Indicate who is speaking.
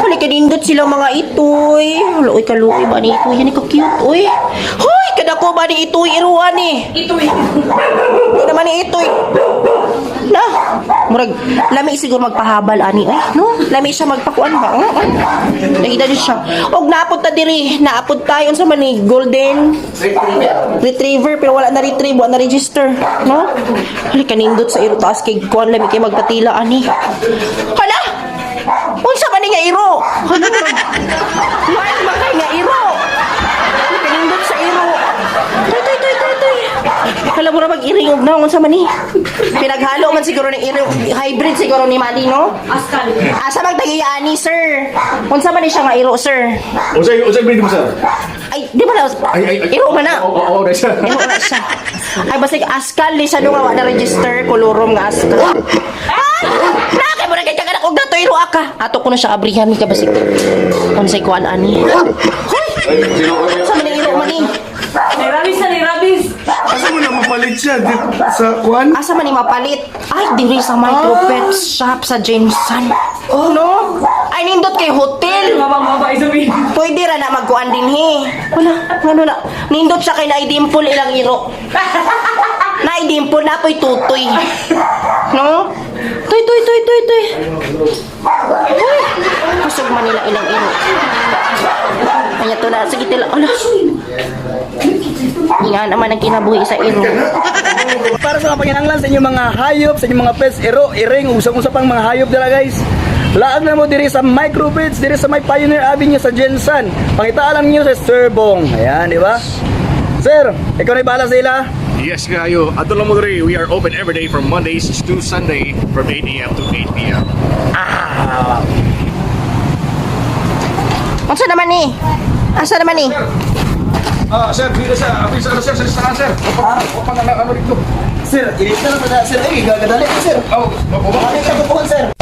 Speaker 1: Hala, kanindot sila mga itoy. Hala, uy, kaluoy ba ni itoy? Yan, ka-cute, uy. Hoy, kadako ba ni itoy? Iruan ni.
Speaker 2: Itoy.
Speaker 1: Hindi naman ni itoy. Na, murag, lami siguro magpahabal ani ay, no? Lami siya magpakuan ba? Oo. Nakita niyo siya. Og naapod ta diri, naapod tayo unsa man ni golden retriever pero wala na retrieve, wala na register, no? Hali kanindot sa iro taas kay kuan lami kay magpatila ani. Hala! Unsa man ni nga iro? Hala, murag, wild man kay nga iro. Hali, kanindot sa iro. Toy, toy, toy, toy, toy. Hala mo na mag-iring og naong unsa man ni. Pinaghalo man siguro ni iro, hybrid siguro ni Mali, no?
Speaker 2: Askal.
Speaker 1: Asa magtagiya ani, sir? Unsa man ni siya nga iro, sir?
Speaker 3: Unsay breed mo, sir?
Speaker 1: Ay, di ba na?
Speaker 3: Ay, ay, ay.
Speaker 1: Iro man na.
Speaker 3: Oo, oo, sir.
Speaker 1: Iro na siya. Ay, basta askal ni siya nung wa na register, kolorom nga askal. Ay! Nakay mo na kay kaganak og dato iro ka. Ato ko na siya abrihan ni ka basig. Unsay kuan ani? Hoy! Unsa man ni iro man ni?
Speaker 2: May rabis na, may rabis.
Speaker 4: Asa mo na mapalit siya? Sa kuan?
Speaker 1: Asa man ni mapalit? Ay, diri sa micro pet shop sa Jameson. Oh, no? Ay, nindot kay hotel.
Speaker 2: Mabang mabang isabi.
Speaker 1: Pwede ra na magkuan din he. Wala, ano na. Nindot siya kay naidimple ilang iro. Naidimple na po'y tutoy. No? Tuy, tuy, tuy, tuy, tuy. Uy, kusog man nila ilang iro. Kanya to na, sige tila. Ala. Nga naman ang kinabuhi sa iro.
Speaker 5: Para sa mga panginanglan sa inyong mga hayop, sa inyong mga pets, iro, iring, usang-usa pang mga hayop dira, guys. Laag na mo diri sa Micropets, diri sa may Pioneer Avenue sa Jensan. Pangitaan lang niyo sa Sir Bong. Ayan, di ba? Sir, ikaw na bahala sa ila.
Speaker 3: Yes, kayo. Ato lang mo diri. We are open every day from Mondays to Sunday from 8 a.m. to 8 p.m.
Speaker 1: Unsa naman ni? Asa naman ni?
Speaker 3: Ah, sir, dito sa, sa, sir, sa, sa, sir. Opa, ano dito?
Speaker 5: Sir, ilis na lang na, sir. Ay, gagadali ko, sir.
Speaker 3: Oh, opo.
Speaker 5: Balik ka po, sir.